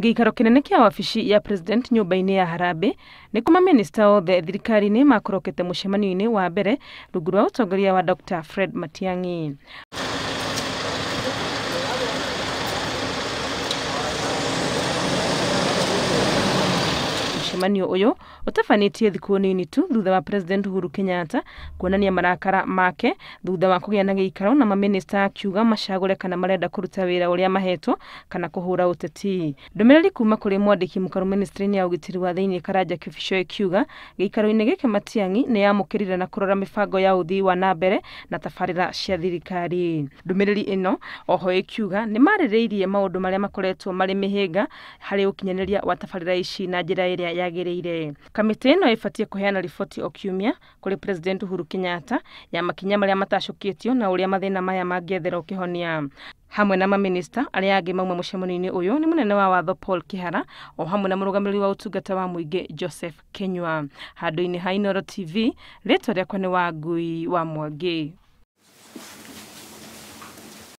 Gĩikaro kĩnene kĩa wabici ya president nyũmba-inĩ ya Harambee nĩ kuo mamĩnĩsta othe thirikari-inĩ makorokete mũcemanio-inĩ wa mbere rungu rwa ũtongoria wa Dr. Fred Matiang'i. Mũcemanio ũyũ ũtabanĩtie thikũ nini tu thutha wa President Uhuru Kenyatta kuonania marakara make thutha wa kũgĩa na gĩikaro na mamĩnĩsta akiuga macagũre kana marenda kũruta wĩra ũrĩa mahetwo kana kũhũra ũteti. Ndũmĩrĩri kuma kũrĩ mwandĩki mũkaru ministry-inĩ ya ũgitĩri wa thĩinĩ Karanja Kibicho ĩkiuga gĩikaro-inĩ gĩkĩ Matiang'i nĩ yamũkĩrire na kũrora mĩbango ya ũthii wa na mbere na tabarĩra cia thirikari. Ndũmĩrĩri ĩno oho ĩkiuga nĩ marĩrĩirie maũndũ marĩa makoretwo marĩ mĩhĩnga harĩ ũkinyanĩria wa tabarĩra ici na njĩra ĩrĩa yagĩrĩire. Kamĩtĩ ĩno ĩbatiĩ kũheana riboti o kiumia kũrĩ President Uhuru Kenyatta ya makinya marĩa matacũkĩtio na ũrĩa mathĩna maya mangĩetherwo kĩhonia. Hamwe na mamĩnĩsta arĩa angĩ mauma mũcemanio-inĩ ũyũ nĩ mũnene wa watho Paul Kihara o hamwe na mũrũgamĩrĩri wa ũtungata wa mũingĩ Joseph Kinyua. Handũ-inĩ ha Inooro TV, rĩtwa rĩakwa nĩ Wangui wa Mwangi.